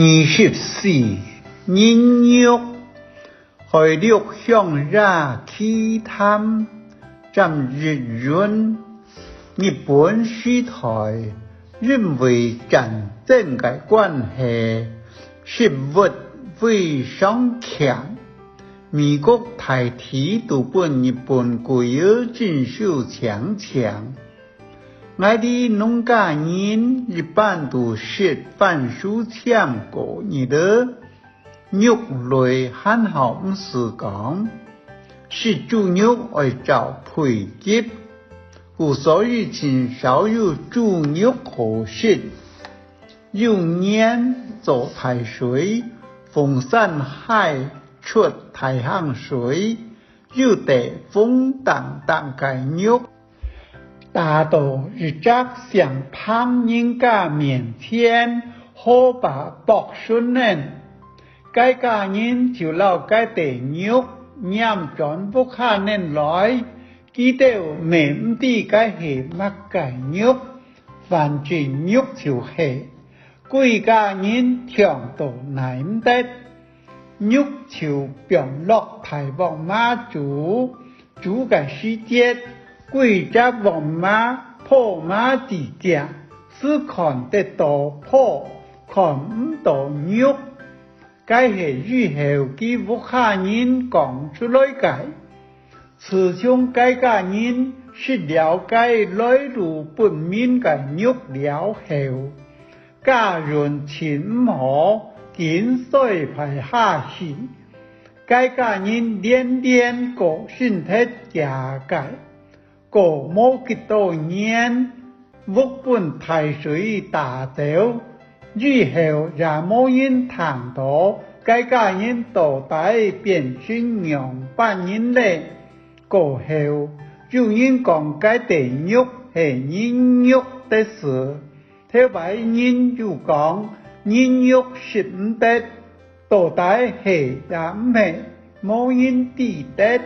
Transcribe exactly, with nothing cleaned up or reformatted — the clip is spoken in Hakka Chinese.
二十四，人肉。海陸鄉野奇談，詹益雲。日本時代，因為戰爭个關係，食物非常欠，美國大體都分日本鬼仔徵收淨淨。 𠊎俚農家人一般都食番薯簽過日仔，肉類還好毋使講，食豬肉愛照配給，故所以盡少有豬肉好食。有年做大水，豐山溪出大坑水，有兜紅噹噹个肉， 打到一隻姓彭人家面前河壩駁脣呢。該家人就摎該兜肉拈轉屋下呢來，佢兜乜毋知該係麼个肉，反正肉就係，歸家人暢到耐毋得。肉就放落大鑊嫲煮， 煮个時節，歸隻鑊嫲、婆嫲之間，只看得到婆，看毋到肉。該係以後佢屋下人講出來个。自從該家人食了該來路不明个肉了後，家運盡毋好，緊衰敗下去。 該家人連連過身忒厥个，過無幾多年，屋分大水打走，以後也無人聽到該家人到底變成仰般人咧。過後，有人講該兜肉係人肉个事， 頭擺人又講，人肉食毋得，到底係也毋係，無人知得。